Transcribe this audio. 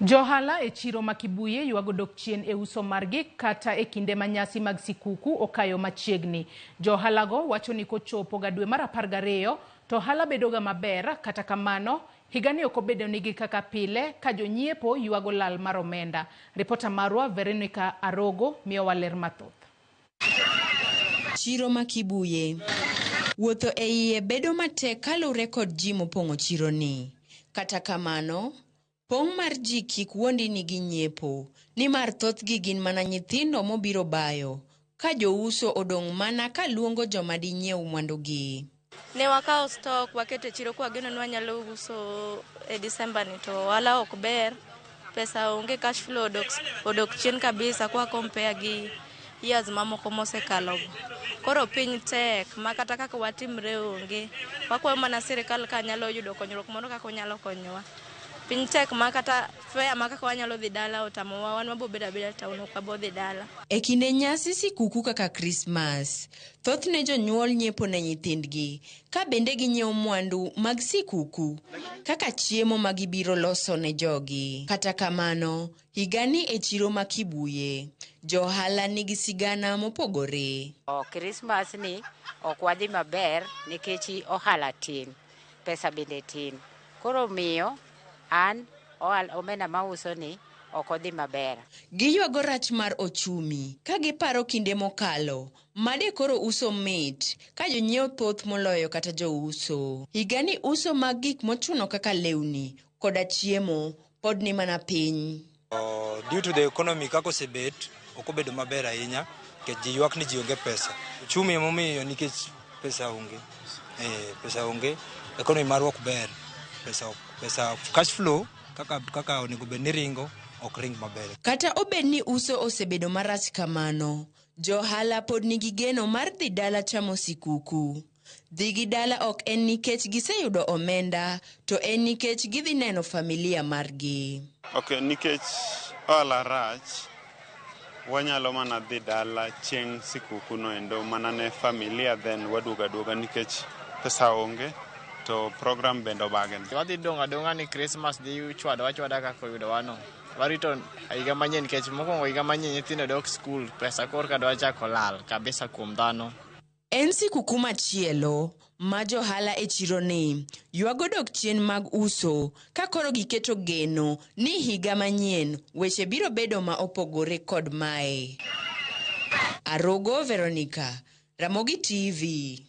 Johala e chiro ma Kibuye ywago dok chien e uso margi kata e kinde ma nyasi mag sikuku okayo machiegni. Johalago wacho ni kochopo ga dwe mar 12 to ohala bedoga maber, kata kamano higani ok obedonigi kaka pile ka jonyiepo ywago lal mar omenda. Ripota marwa Veronica Arogo miyowa ler mathoth. Chiro ma Kibuye. Wuotho e iye bedo matek kaluwre kod ji mopong'o chironi. Kata kamano, pong' mar ji kik wuondi ni ginyiepo, nimar thothgi gin mana nyithindo mobiro bayo, ka jouso odong' mana ka luongo joma dinyiew mwandugi. Ne wakawo stock waketo e chiro kwageno ni wanyalo uso e December ni, to ohala ok ber, pesa onge, cash flow odok chien kabisa kwa compare gi years mamoko mosekalo go. Koro piny tek ma kata kaka watimre onge. Wakwayo mana sirikal ka nyalo yudo konyruok moro kaka onyalo konyowa. Piny tek ma kata fare ma kaka wanyalo dhi dala otamowa, wan wabo bedo abeda town, ok wabo dhi dala. E kinde nyasi sikuku kaka Krismas, thothne jonyuol nyiepo ne nyithindgi ka bende ginyiewo mwandu mag sikuku kaka chiemo ma gibiro loso ne jogi. Kata kamano, higani e chiro ma Kibuye, johala nigi sigana mopogore. Krismas ni ok wadhi maber nikech ohala tin, pesa bende tin. Koro miyo an omenda mauso ni ok odhi maber. Giywago rach mar ochumi ka giparo kinde mokalo made koro uso mit ka jonyiewo thoth moloyo kata jouso. Higani uso mag gik mochuno kaka lewni koda chiemo pod ni mana piny. Due to the economy kaka osebet, ok obedo maber ahinya nikech ji ywak ni ji onge pesa. Ochumi emomiyo nikech pesa onge. Pesa onge, economy marwa ok ber. Pesa cash flow kaka onego bed ni ringo ok ring maber. Kata obed ni uso osebedo marach kamano, johala pod nigi geno mar dhi dala chamo sikuku. Dhi gi dala ok en nikech giseyudo omenda, to en nikech gidhi neno familia margi. Ok, nikech ohala rach, wanyalo mana dhi dala chieng' sikuku no endo mana ne familia, then waduogo aduoga nikech pesa onge to program bende obagni. Wadhi dong' adong'a ni Christmas dhi chwado achwada kaka oyudowa no. Warito higa manyien nikech mokwongo higa manyien nyithindo dok skul, pesa korka dwa chako lal kabisa kuom dhano. En sikuku machielo ma johala e chironi ywago dok chien mag uso ka koro giketo geno ni higa manyien weche biro bedo ma opogore kod mae. Arogo Veronica, Ramogi TV.